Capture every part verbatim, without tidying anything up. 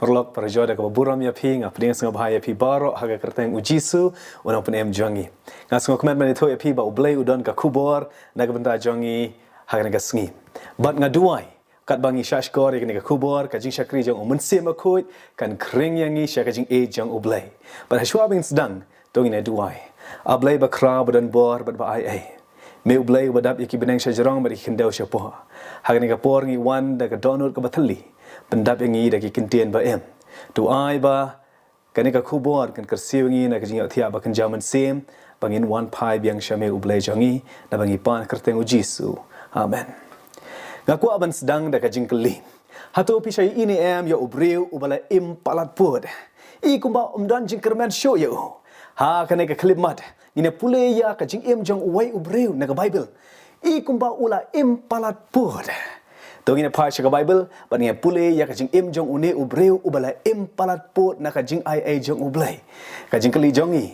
Paralok, para jong nga, da kaba burom ïa phi, nga pdiang sngewbha ïa phi baroh ha ka kyrteng u Jisu, u nongpynim jong ngi. Nga sngewkmen ban ïathuh ïa phi ba U Blei u don ka khubor na ka bynta jong ngi ha kane ka sngi. Bad nga duwai, katba ngi shahshkor ïa kane ka khubor, ka jingshakri jong U Mynsiem Bakhuid kan khring ïa ngi sha ka jingïeit jong U Blei. Bad hashwa ban sdang, to ngin ïa duwai. A Blei bakhraw, badonbor bad ba-aiei, Me U Blei uba dap ïa ki bneng shajrong bad ïa ki khyndew shapoh, ha kane ka por ngi wan da ka dohnud kaba thylli, pyndap ïa ngi da ki kyntien ba-im. To ai ba kane ka khubor kan kyrsiew ïa ngi na ka jingïohthiah bakynja mynsiem, ba ngin wan phai biang sha Me U Blei jong ngi, naba ngi pan ha ka kyrteng u Jisu. Amen. Nga kwah ban sdang da ka jingkylli. Hato phi shah ïohi ne em ïa u briew uba la im palat pud? I kumba ym don jingkyrmen shuh ïa u. Ha kane ka khyllipmat, ngin ïa pule ïa ka jingim jong uwei u briew na ka Baibl. I kumba u la im palat pud. To ngin ïa phai sha ka Baibl, bad ngin ïa pule ïa ka jingim jong une u briew uba la im palat pud na ka jingaiei jong U Blei. Ka jingkylli jong ngi,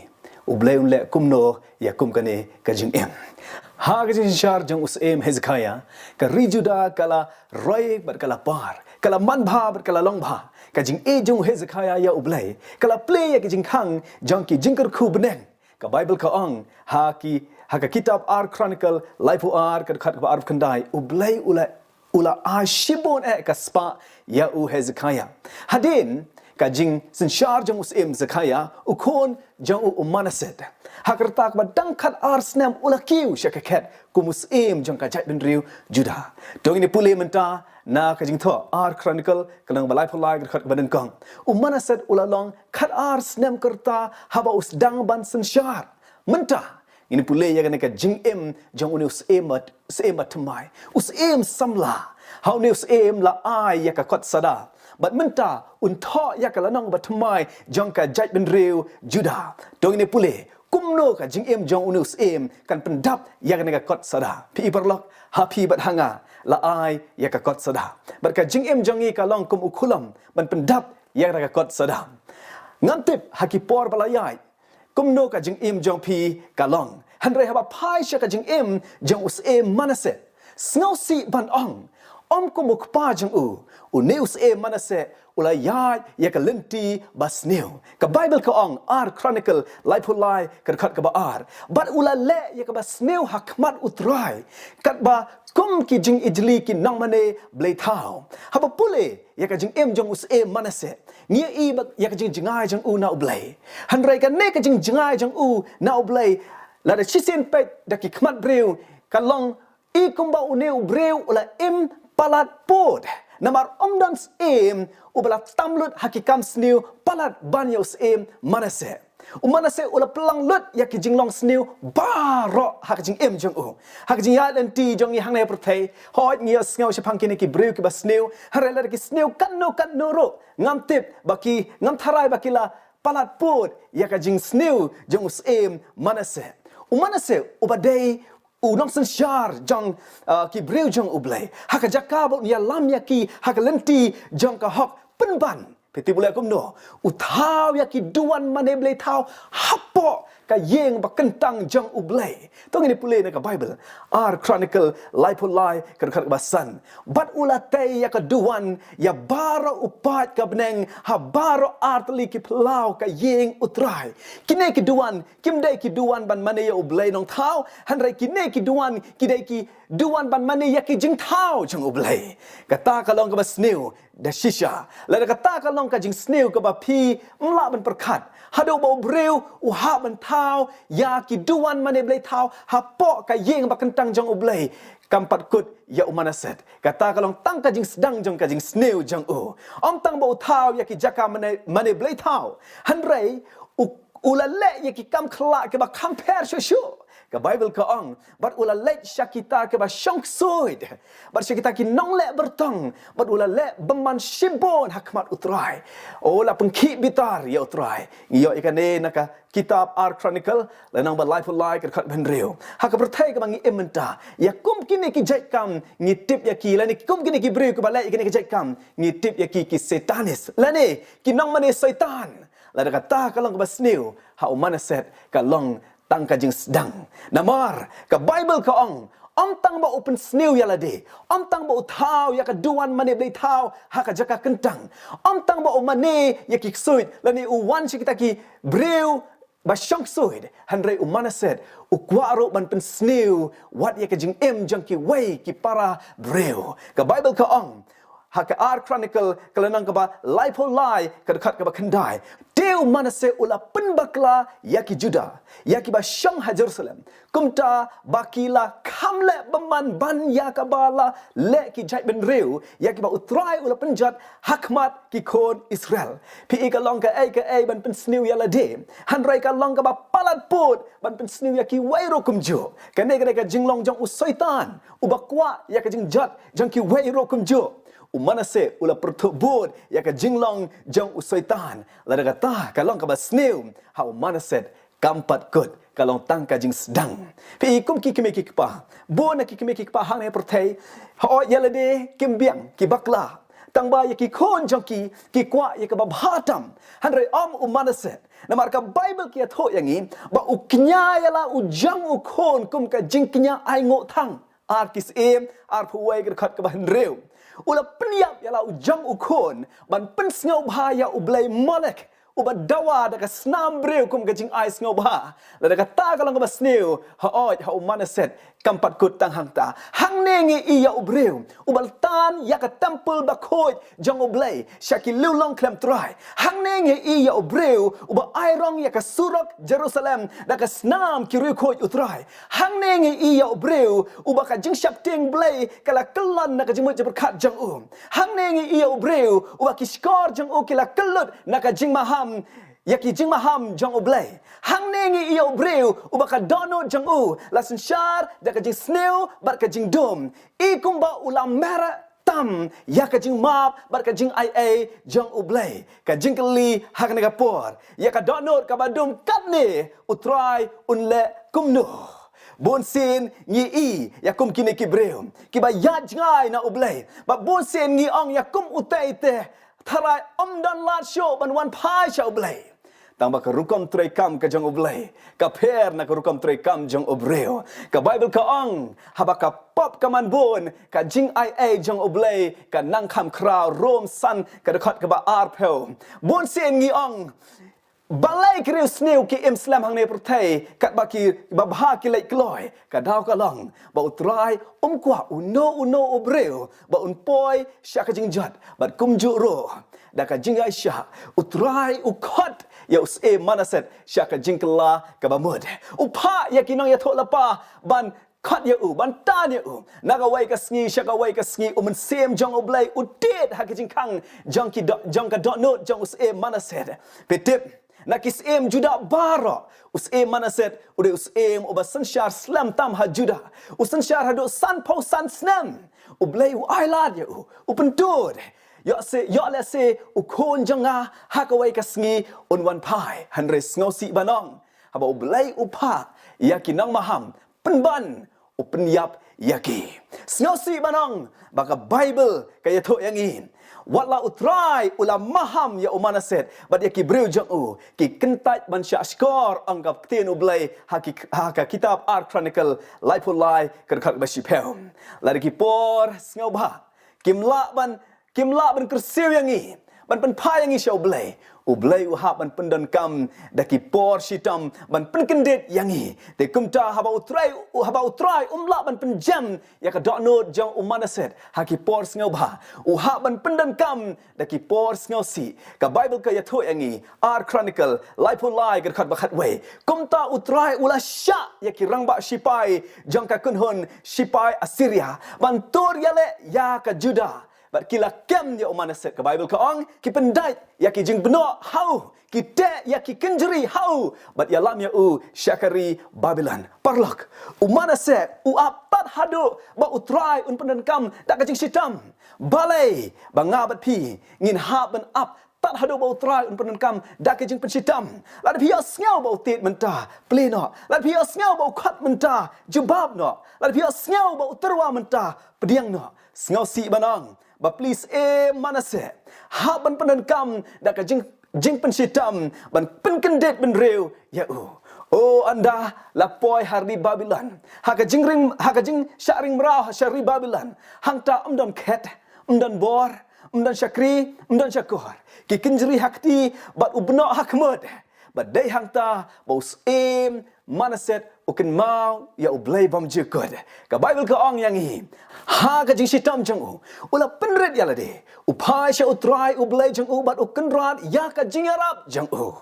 U Blei un leh kumno ïa kum kane ka jingim? Ha ka jingsynshar jong u Syiem Hezekiah, ka ri Judah ka la roi bad ka la par, ka la manbha bad ka la longbha. Ka jingïeit jong u Hezekiah ïa U Blei ka la plie ïa ka jingkhang jong ki jingkyrkhu bneng. Ka Baibl ka ong, ha ki, ha ka kitab Ar Chronicle laiphew ar, ka dkhot kaba arphew khyndai, U Blei u la, u la ai shibun eh ka spah ïa u Hezekiah. Hadien ka jingsynshar jong u Syiem Hezekiah, u khun jong u, u Manasseh, ha ka rta kaba dang khatar snem u la kiew sha ka khet kum u syiem jong ka jaitbynriew Judah. To ngin ïa pule mynta na ka jingthoh Ar Chronicle, ka lynnong ba laiphew lai, ka dkhot kaba nyngkong. U Manasseh u la long khatar snem ka rta haba u sdang ban synshar. Mynta ngin ïa pule ïa kane ka jingim jong une u syiem ba, syiem bathymmai, u syiem samla. Ha une u syiem la ai ïa ka kot sada, bad mynta un thoh ïa ka lynnong bathymmai jong ka jaitbynriew Judah. To ngin ïa pule kumno ka jingim jong une u syiem kan pyndap ïa kane ka kot sada. Phi i paralok, ha phi bad ha nga la ai ïa ka kot sada, bad ka jingim jong ngi ka long kum u khulom ban pyndap ïa kane ka kot sada. Ngam tip ha ki por ba la ïaid kumno ka jingim jong phi ka long, hynrei haba phai sha ka jingim jong u syiem Manasseh, sngewsih ban ong, ym kum u kpa jong u, une u syiem Manasseh u la ïaid ïa ka lynti basniew. Ka Baibl ka ong, Ar Chronicle laiphew lai, ka dkhot kaba ar, bad u la leh ïa kaba sniew ha khmat U Trai, katba kum ki jingijli ki nongmane blei thaw. Haba pule ïa ka jingim jong u syiem Manasseh, ngi ïohi ba ïa ka jingjngai jong u na U Blei. Hynrei kane ka jingjngai jong u na U Blei, lada shisien peit da ki khmat briew, ka long i kumba une u briew u la im palat pud. Namar ym don syiem uba la tam lut ha ki kam sniew palat ban ïa u syiem Manasseh. U Manasseh u la pynlang lut ïa ki jinglong sniew baroh ha ka jingim jong u. Ha ka jingïaid lynti jong ngi hangne ha pyrthei, hooid ngi ïohsngew shaphang kine ki briew kiba sniew, hynrei lada ki sniew katno katno ruh, ngam tip ba ki, ngam tharai ba ki la palat pud ïa ka jingsniew jong u syiem Manasseh. U Manasseh uba dei u nongsynshar jong, ah, ki briew jong U Blei, ha ka jaka ba un ïalam ïa ki ha ka lynti jong ka hok, pynban, phi tip u leh kumno? U thaw ïa ki duwan mane blei thaw hapoh ka ïing bakyntang jong U Blei. To ngin ïa pule na ka Baibl, Ar Chronicle laiphew lai, ka dkhot kaba san. Bad u la tei ïa ka duwan ïa baroh u paid ka bneng ha baroh artylli ki phyllaw ka ïing U Trai. Kine ki duwan kim dei ki duwan ban mane ïa U Blei Nongthaw, hynrei kine ki duwan ki dei ki duwan ban mane ïa ki jingthaw jong U Blei. Kata ka long kaba sniew da shisha. Lada kata ka long ka jingsniew kaba phi ym lah ban pyrkhat, haduh ba u briew u hap ban thaw ïa ki duwan mane blei thaw hapoh ka ïing bakyntang jong U Blei, kam pat kut ïa u Manasseh. Kata ka long tang ka jingsdang jong ka jingsniew jong u. Ym tang ba u thaw ïa ki jaka mane, mane blei thaw, hynrei u, u la leh ïa ki kam khyllah kiba kham pher shuh shuh. Ka Baibl ka ong, bad u la leit sha kita kiba shong ksuid, bad sha kita ki nongleh byrtong, bad u la leh bymman shibun ha khmat U Trai. U la pynkhih bitar ïa U Trai. Ngi ïoh ïa kane na ka kitab Ar Chronicle, lynnong ba laiphew lai, ka dkhot ba hynriew. Ha ka pyrthei kaba ngi im mynta, ïa kum kine ki jait kam ngi tip ïa ki, lane kum kine ki briew kiba leh ïa kine ki jait kam ngi tip ïa ki, ki Satanis, lane ki nongmane Soitan. Lada kata ka long kaba sniew, ha u Manasseh ka long tang ka jingsdang. Namar ka Baibl ka ong, Ym tang ba u pynsniew ïa lade, ym tang ba u thaw ïa ka duwan mane blei thaw ha ka jaka kyntang, ym tang ba u mane ïa ki ksuid lane u wan sha kita ki briew ba shong ksuid, hynrei u Manasseh u kwah ruh ban pynsniew wat ïa ka jingim jong kiwei ki para briew. Ka Baibl ka ong ha ka ar Chronicle ka lynnong kaba laiphew lai ka dkhot kaba khyndai, te u Manasseh u la pynbakla ïa ki Judah, ïa kiba shong ha Jerusalem, kumta ba ki la kham leh bymman ban ïa kaba la leh ki jaitbynriew ïa kiba u Trai u la pynjot ha khmat ki khun Israel. Phi i, ka long kaei kaei ban pynsniew ïa lade, hynrei ka long kaba palat pud ban pynsniew ïa kiwei ruh kumjuh. Kane ka dei ka jinglong jong u Soitan uba kwah ïa ka jingjot jong kiwei ruh kumjuh. U Manasseh u la pyrthuh bud ïa ka jinglong jong u Soitan. Lada kata ka long kaba sniew ha u Manasseh, kam pat kut, ka long tang ka jingsdang. Phi i, kum ki kmie ki kpa, bun na ki kmie ki kpa hangne ha pyrthei, hooid, ïa lade kim biang, ki bakla, tang ba ïa ki khun jong ki ki kwah ïa kaba bha tam. Hynrei ym u Manasseh, namar ka Baibl ka ïathuh ïa ngi ba u kñia ïa la u jong u khun kum ka jingkñia ainguh thang. Ar Ki Syiem arphew wei ka dkhot kaba hynriew. U la pynïap ïa la u jong u khun ban pynsngewbha ïa u blei Molek, uba dawa da ka snam briew kum ka jingai sngewbha. Lada kata ka long kaba sniew, hooid, ha u Manasseh kam pat kut tang hangta. Hangne ngi i ïa u briew uba ltan ïa ka temple bakhuid jong u Blei sha ki liewlong khlem Trai. Hangne ngi i ïa u briew uba ai rong ïa ka surok Jerusalem da ka snam ki riewkhuid u Trai. Hangne ngi i ïa u briew uba ka jingsheptieng Blei ka la kyllon na ka jingmut jingpyrkhat jong u. Hangne ngi i ïa u briew uba ki shkor jong u ki la kyllut na ka jingmaham, ïa ki jingmaham jong u Blei. Hangne ngi i ïa u briew uba ka dohnud jong u la synshar da ka jingsniew bad ka jingdum. I kumba u la mereh tam ïa ka jingmap bad ka jingaiei jong u Blei. Ka jingkylli ha kane ka por, ïa ka dohnud kaba dum katne, u Trai un leh kumno? Bunsien ngi i ïa kum kine ki briew kiba ïaid jngai na u Blei, bad bunsien ngi ong ïa kum utei te, tharai ym don lad shuh ban wan phai sha u Blei. Tang ba ka rukom treikam ka jong u Blei ka pher na ka rukom treikam jong u briew. Ka Baibl ka ong, haba ka pop ka man bun, ka jingaiei jong u Blei ka nang kham khraw. Rom san ka dkhot kaba arphew. Bunsien ngi ong, balei ki riewsniew ki im slem hangne ha pyrthei katba ki babha ki leit kloi? Ka daw ka long ba u Trai um kwah uno uno u briew ba un poi sha ka jingjot, bad kumjuh ruh da ka jingïaishah, u Trai u khot ïa u Syiem Manasseh sha ka jingkylla kaba mut. U phah ïa ki nongïathuhlypa ban khot ïa u, ban tan ïa u na kawei ka sngi sha kawei ka sngi. U Mynsiem jong u Blei u tied ha ki jingkhang jong ki doh-, jong ka dohnud jong u Syiem Manasseh. Phi tip, na ki syiem Judah baroh, u Syiem Manasseh u dei u syiem uba synshar slem tam ha Judah. U synshar haduh sanphew san snem. U Blei u ailad ïa u, u pyntud. Ïoh se, ïoh lehse u khun jong nga ha kawei ka sngi un wan phai. Hynrei sngewsih ban ong, haba u Blei u phah ïa ki nongmaham pynban, u pynïap ïa ki. Sngewsih ban ong ba ka Baibl ka ïathuh ïa ngi, wat la u Trai u la maham ïa u Manasseh bad ïa ki briew jong u, ki kyntait ban shah shkor, ong ka ktien u Blei ha ki, ha ka kitab Ar Chronicle laiphew lai ka dkhot ba shiphew. Lada ki por sngewbha kim lah ban, kim lah ban kyrsiew ïa ngi, ban pynphai ïa ngi sha u Blei, u Blei u hap ban pyndonkam da ki por shitom ban pynkyndit ïa ngi. Te kumta haba u Trai, haba u Trai um lah ban pynjem ïa ka dohnud jong u Manasseh ha ki por sngewbha, u hap ban pyndonkam da ki por sngewsih. Ka Baibl ka ïathuh ïa ngi, Ar Chronicle laiphew lai ka dkhot ba khatwei, kumta u Trai u la shah ïa ki rangbah shipai jong ka kynhun shipai Assyria ban tur ïaleh ïa ka Judah. Bad ki la kem ïa u Manasseh, ka Baibl ka ong, ki pyndait ïa ki jingbnoh ha u, ki teh ïa ki kynjri ha u, bad ïalam ïa u sha ka ri Babilon. Paralok, u Manasseh u ap tad haduh ba u Trai un pyndonkam da ka jingshitom. Balei ba nga bad phi ngin hap ban ap tad haduh ba u Trai un pyndonkam da ka jingpynshitom? Lada phi ïohsngew ba u tied mynta, plie noh. Lada phi ïohsngew ba u khot mynta, jubab noh. Lada phi ïohsngew ba u tyrwa mynta, pdiang noh. Sngewsih ban ong ba pli Syiem Manasseh hap ban pyndonkam da ka jing, jingpynshitom ban pynkyndit bynriew ïa u. O ynda la poi ha ri Babilon, ha ka jingring, ha ka jingshah ring mraw sha ri Babilon, hangta ym don khet, ym don bor, ym don shakri, ym don shakor. Ki kynjri ha kti bad u bnoh ha khmut. Bad dei hangta ba u syiem Manasseh u kynmaw ïa U Blei bymjukut. Ka Baibl ka ong ïa ngi, ha ka jingshitom jong u, u la pynrit ïa lade, u phai sha U Trai U Blei jong u bad u kynrad ïa ka jingïarap jong u.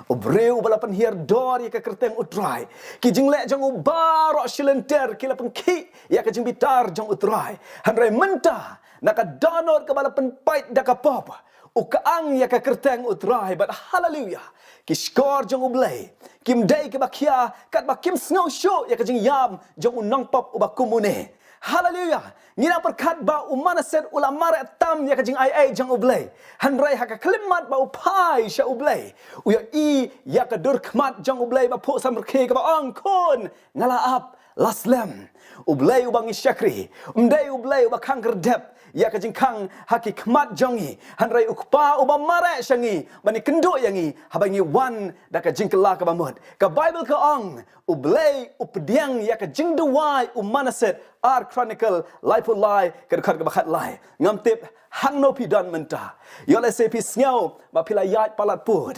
U briew uba la pynhiar dor ïa ka kyrteng U Trai. Ki jingleh jong u baroh shilynter ki la pynkhih ïa ka jingbitar jong U Trai. Hynrei mynta, na ka dohnud kaba la pynpait da ka pop, u kyang ïa ka kyrteng U Trai bad haleluya, ki shkor jong U Blei kim dei kiba khia katba kim sngew shuh ïa ka jingïam jong u nongpop uba kum une. Haleluya. Ngi nang pyrkhat ba u Manasseh u la mareh tam ïa ka jingaiei jong U Blei. Hynrei ha ka khyllipmat ba u phai sha U Blei, u ïohi ïa ka dur khmat jong U Blei ba phuh samrkhie kaba ong, khun, nga la ap, la slem. U Blei uba ngi shakri ym dei U Blei uba khang khyrdep ïa ka jingkhang ha ki khmat jong ngi, hynrei U Kpa uba mareh sha ngi ban ïakynduh ïa ngi haba ngi wan da ka jingkylla kaba mut. Ka Baibl ka ong, U Blei u pdiang ïa ka jingduwai u Manasseh, Ar Chronicle laiphew lai, ka dkhot kaba khatlai. Ngam tip hangno phi don mynta. Ïoh lehse phi sngew ba phi la ïaid palat pud.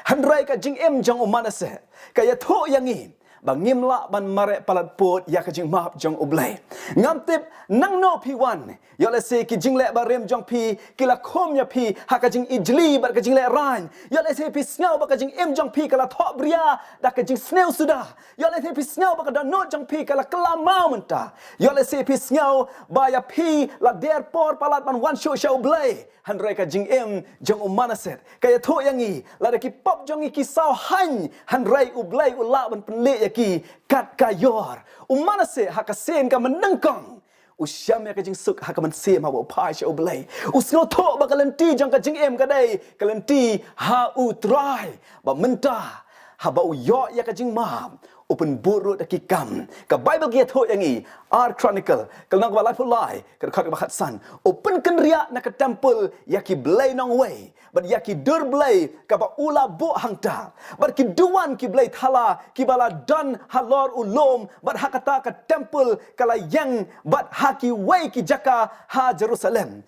Hynrei ka jingim jong u Manasseh ka ïathuh ïa ngi ba ngim lah ban mareh palat pud ïa ka jingmap jong U Blei. Ngam tip nangno phi wan. Ïoh lehse ki jingleh barim jong phi ki la khum ïa phi ha ka jingijli bad ka jinglehrain. Ïoh lehse phi sngew ba ka jingim jong phi ka la thohbria da ka jingsniew suda. Ïoh lehse phi sngew ba ka dohnud jong phi ka la kylla maw mynta. Ïoh lehse phi sngew ba ïa phi la der por palat ban wan shuh sha U Blei. Hynrei ka jingim jong u Manasseh ka ïathuh ïa ngi, lada ki pop jong ngi ki saw haiñ, hynrei U Blei u lah ban pynleh ïa ki kat ka ïor. U Manasseh ha ka sien kaba nyngkong u shem ïa ka jingsuk ha ka mynsiem haba u phai sha U Blei. U sngewthuh ba ka lynti jong ka jingim ka dei ka lynti ha U Trai. Ba mynta haba u ïoh ïa ka jingmap, u pynbud ruh da ki kam. Ka Baibl ka ïathuh ïa ngi, Ar Chronicle ka lynnong kaba laiphew lai, ka dkhot kaba khatsan. U pynkynriah na ka templ ïa ki blei nongwei bad ïa ki dur blei kaba u la buh hangta, bad ki duwan ki blei thala kiba la don halor u lum, bad ha kata ka templ ka la ïeng, bad ha kiwei ki jaka ha Jerusalem.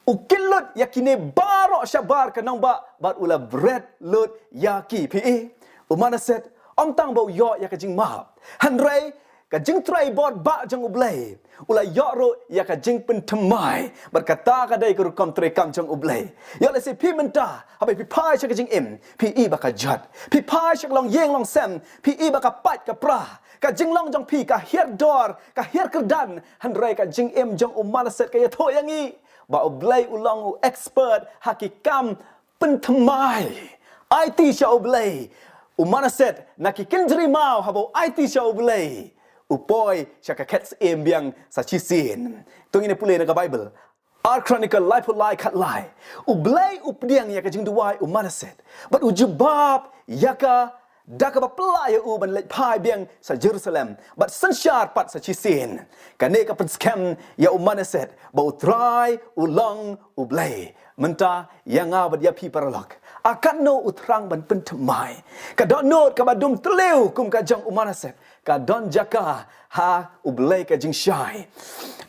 U kit lut ïa kine baroh shabar ka nongbah bad u la bret lut ïa ki. Phi i, u Manasseh ym tang ba u ïoh ïa ka jingmap, hynrei ka jingtrei bor bah jong U Blei, u la ïoh ruh ïa ka jingpynthymmai. Bad kata ka dei ka rukom treikam jong U Blei. Ïoh lehse phi mynta haba phi phai sha ka jingim phi i ba ka jot, phi phai sha ka longïing longsem phi i ba ka pait ka pra, ka jinglong jong phi ka hiar dor, ka hiar kyrdan, hynrei ka jingim jong u Manasseh ka ïathuh ïa ngi ba U Blei u long u expert ha ki kam pynthymmai. Aiti sha U Blei. U Manasseh na ki kynjri maw haba u aiti sha U Blei, u poi sha ka khet syiem biang sa shisien. To ngin ïa pule na ka Baibl. Ar Chronicle laiphew lai khatlai. U Blei u pdiang ïa ka jingduwai u Manasseh bad u jubab ïa ka da kaba pynlah ïa u ban leit phai biang sha Jerusalem bad synshar pat sa shisien. Kane ka pynskhem ïa u Manasseh ba U Trai u long U Blei. Mynta ïa nga bad ïa phi paralok, a katno u thrang ban pynthymmai? Ka dohnud kaba dum tyrliew kum ka jong u Manasseh ka don jaka ha U Blei ka jingshai.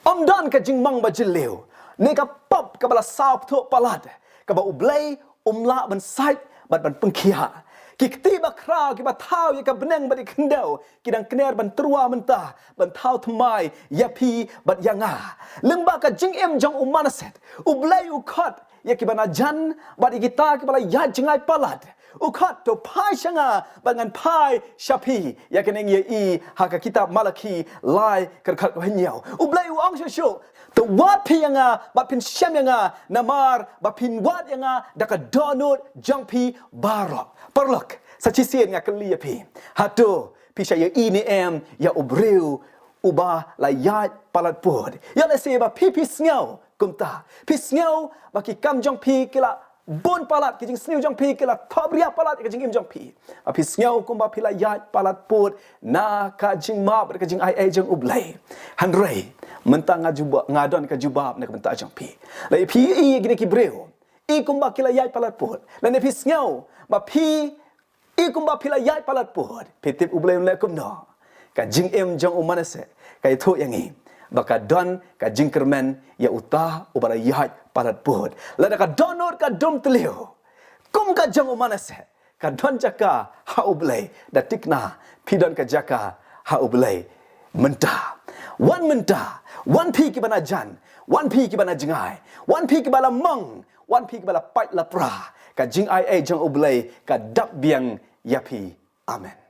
Ym don ka jingmong ba jylliew ne ka pop kaba la saw pthuh palat kaba U Blei um lah ban sait bad ban pynkhiah. Ki kti bakhraw kiba thaw ïa ka bneng bad ïa ka khyndew ki dang kner ban tyrwa mynta ban thaw thymmai ïa phi bad ïa nga. Lyngba ka jingim jong u Manasseh, U Blei u khot ïa kiba najan bad ïa kita kiba la ïaid jngai palat. U khot, to phai sha nga bad ngan phai sha phi. Ïa kane ngi ïohi ha ka kitab Malakhi lai, ka dkhot kaba hynñiew. U Blei u ong shuh shuh, to wad phi ïa nga bad phin shem ïa nga, namar ba phin wad ïa nga da ka dohnud jong phi baroh. Paralok, sa shisien nga kylli ïa phi, hato phi shah ïohi ne em ïa u briew uba la ïaid palat pud? Ïoh lehse ba phi, phi sngew kumta. Phi sngew ba ki kam jong phi ki la bun palat, ki jingsniew jong phi ki la thohbria palat ïa ka jingim jong phi. Ba phi sngew kumba phi la ïaid palat pud na ka jingmap bad ka jingaiei jong U Blei. Hynrei mynta nga jubab, nga don ka jubab na ka bynta jong phi. Lada phi i ïa kine ki briew i kumba ki la ïaid palat pud, lane phi sngew ba phi I kumba phi la ïaid palat pud, phi tip U Blei un leh kumno. Ka jingim jong u Manasseh ka ïathuh ïa ngi ba ka don ka jingkyrmen ïa uta uba la ïaid palat pud. Lada ka dohnud ka dum tliw kum ka jong u Manasseh, ka don jaka ha U Blei. Da tikna phi don ka jaka ha U Blei mynta. Wan mynta, wan phi kiba na jan, wan phi kiba na jngai, wan phi kiba la mong, wan phi kiba la pait la pra. Ka jingai ei jong U Blei ka dap biang ïa phi. Amen.